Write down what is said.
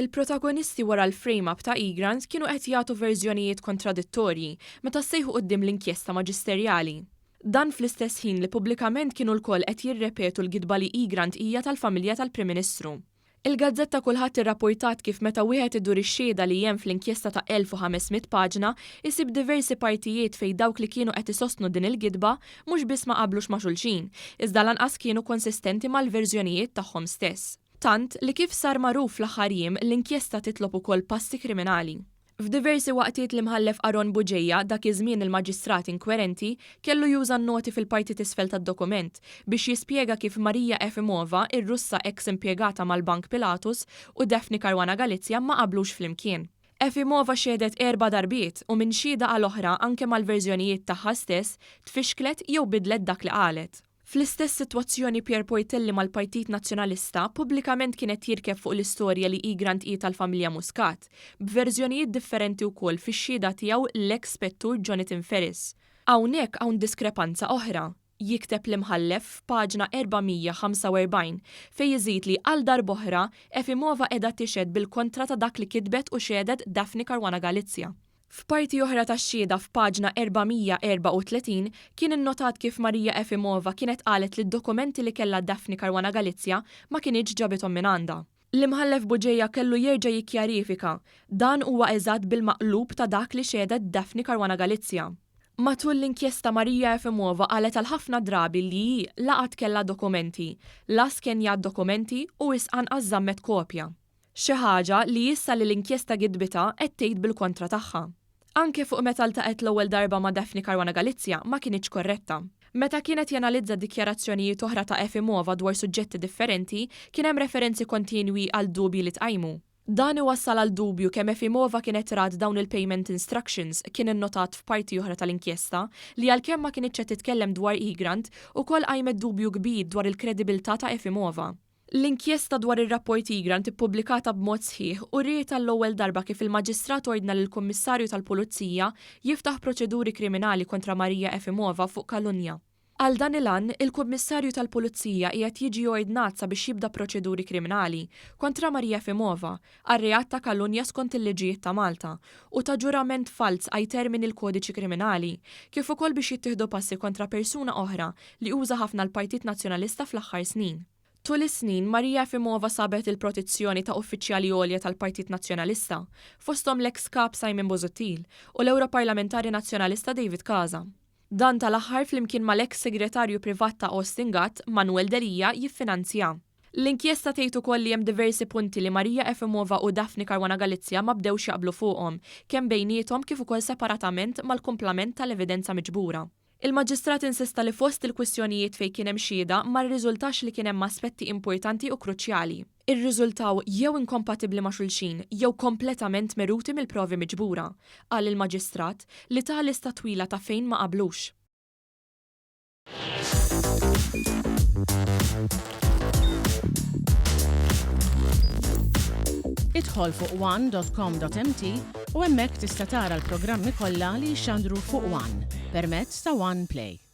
Il-protagonisti wara l-frame-up ta' Egrant kienu qed jagħtu verżjonijiet kontradittorji meta ssejħu quddiem l-inkjesta maġisterjali. Dan fl-istess ħin li pubblikament kienu lkoll qed jirrepetu l-gidba li Egrant hija tal-familja tal-Prim Ministru. Il-gazzetta Kullħadd irrappurtat kif meta wieħed idur ix-xhieda li hemm fl-inkjesta ta' 1,500 paġna, isib diversi partijiet fejn dawk li kienu qed isostnu din il-gidba mhux biss ma qablux ma' xulxin, iżda lanqas kienu konsistenti mal-verżjonijiet tagħhom stess. Tant, li kif sar magħruf fl-aħħar jiem, l-inkjesta titlob ukoll passi kriminali. F'diversi waqtiet l-Imħallef Aaron Bugeja, dak iż-żmien il-Maġistrat inkwerenti, kellu juża n-noti fil-parti t'isfel tad-dokument biex jispjega kif Maria Efimova, ir-Russa eks impjegata mal-Bank Pilatus, u Daphne Caruana Galizia ma qablux flimkien. Efimova xehdet erba' darbiet u minn xhieda għal oħra anke mal-verżjonijiet tagħha stess tfixklet jew bidlet dak li qalet. Fl-istess sitwazzjoni Pierre Portelli mal-Partit Nazzjonalista pubblikament kien qed jirkeb fuq l-istorja li Egrant hi tal-familja Muscat, b'verżjonijiet differenti wkoll fix-xhieda tiegħu l-eks Spettur Jonathan Ferris. Hawnhekk hawn diskrepanza oħra, jikteb l-Imħallef f'paġna 445 fejn iżid li għal darb'oħra Efimova qiegħda tixhed bil-kontra ta' dak li kitbet u xehdet Daphne Caruana Galizia. F'parti oħra tax-xhieda f'paġna 434 kien innotat kif Maria Efimova kienet qalet li d-dokumenti li kellha Daphne Caruana Galizia ma kinitx ġabithom mingħandha. L-Imħallef Bugeja kellu jerġa' jikkjarifika, dan huwa eżatt bil-maqlub ta' dak li xehdet Daphne Caruana Galizia. Matul l-inkjesta Maria Efimova qalet għal ħafna drabi li hi la qatt kellha dokumenti, la skenjat dokumenti u wisq anqas żammet kopja. Xi ħaġa li issa li l-inkjesta gidbitha qed tgħid bil-kontra tagħha. Anke fuq meta ltaqgħet l-ewwel darba ma' Daphne Caruana Galizia ma kinitx korretta. Meta kien qed janalizza dikjarazzjonijiet oħra ta' Efimova dwar suġġetti differenti kien hemm referenzi kontinwi għal dubji li tqajmu. Dan iwassal għal dubju kemm Efimova kienet rat dawn il-payment instructions kien innotat f'parti oħra tal-inkjesta li għalkemm ma kinitx qed titkellem dwar Egrant ukoll qajmet dubju kbir dwar il-kredibilità ta' Efimova. L-inkjesta dwar ir-rapport Egrant ippubblikata b'mod sħiħ uriet għall-ewwel darba kif il-Maġistrat ordna lill-Kummissarju tal-Pulizija jiftaħ proċeduri kriminali kontra Maria Efimova fuq kalunja. Għal dan il-għan, il-Kummissarju tal-Pulizija qiegħed jiġi ordnat sabiex jibda proċeduri kriminali kontra Maria Efimova għar-reat ta' kalunja skont il-liġijiet ta' Malta u ta' ġurament falz ai termini l-Kodiċi Kriminali, kif ukoll biex jittieħdu passi kontra persuna oħra li uża ħafna l-Partit Nazzjonalista fl-aħħar snin. Tul is-snin, Maria Efimova sabet il-protezzjoni ta' uffiċjali għolja tal-Partit Nazzjonalista, fosthom l-eks Kap Simon Busuttil u l-Ewroparlamentari Nazzjonalista David Casa. Dan tal-aħħar flimkien mal-eks Segretarju Privat ta' Austin Gatt, Manuel Delia, jiffinanzja. L-inkjesta tgħid ukoll li hemm diversi punti li Maria Efimova u Daphne Caruana Galizia ma bdewx jaqblu fuqhom, kemm bejniethom kif ukoll separatament mal-kumplament tal-evidenza miġbura. Il-Maġistrat insista li fost il-kwistjonijiet fejn kien hemm xhieda ma rriżultax li kien hemm aspetti importanti u kruċjali. Irriżultaw jew inkompatibbli ma' xulxin jew kompletament meruti mill-provi miġbura, qal il-Maġistrat, li ta lista twila ta' fejn ma qablux. Idħol fuq one.com.mt u hemmhekk tista' tara l-programmi kollha li jixxandru fuq One permezz ta' One Play.